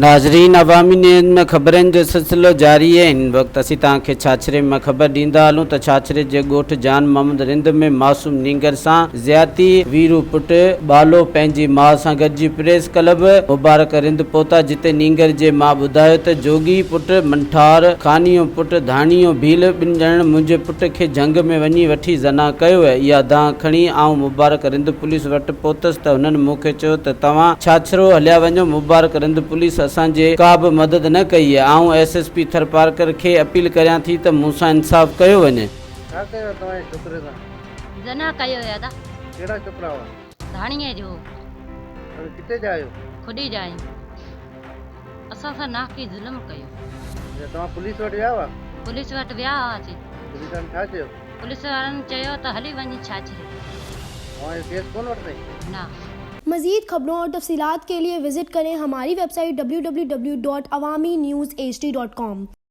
ناظرين عوامي نيوز ۾ خبرن جو سلسلو جاري آهي هن وقت اسين توهان کي ڇاڇري مان خبر ڏيندا هلون ته ڇاڇري جي ڳوٺ جان محمد رند ۾ معصوم نينگر سان زيادتي ويرو پٽ ٻالو پنهنجي ماء سان گڏجي پريس ڪلب مبارڪ رند پهتا جتي نينگر جي ماء ٻڌايو ته جوڳي پٽ منٺار خانيو پٽ ڌاڻيو ڀيل ٻن ڄڻن منهنجي پٽ کي جهنگ ۾ وڃي وٺي زنا ڪيو اها دانهن کڻي آئون مبارڪ رند پوليس وٽ پهتس ته هنن مون کي چيو ته توهان ڇاڇرو هليا وڃو، مبارڪ رند پوليس اسان جي ڪا به مدد نه ڪئي آهي، آئون ايس ايس پي ٿرپارڪر کي اپيل ڪريان ٿي ته مون سان انصاف ڪيو وڃي. ڇا ڪيو آهي توهان جي ڇوڪري سان؟ زنا ڪيو آهي ادا. ڪهڙا ڇوڪرا هئا؟ ڌاڻيء جو. توهين ڪٿي جا آهيو؟ کڏي جا آهيون. اسان سان ناحقي ظلم ڪيو. اڇا توهان پوليس وٽ ويا هئا؟ پوليس وٽ ويا هئاسين. پوليس وارن ڇا چيو؟ پوليس وارن چيو ته هلي وڃ ڇاڇري. اوهان جو ڪيس ڪونه وٺندئي؟ نه. مزيد خبرون اور تفصيلات کے لئے وزٽ ڪرين ھماري ويب سائيٽ www.awamiNewsHD.com.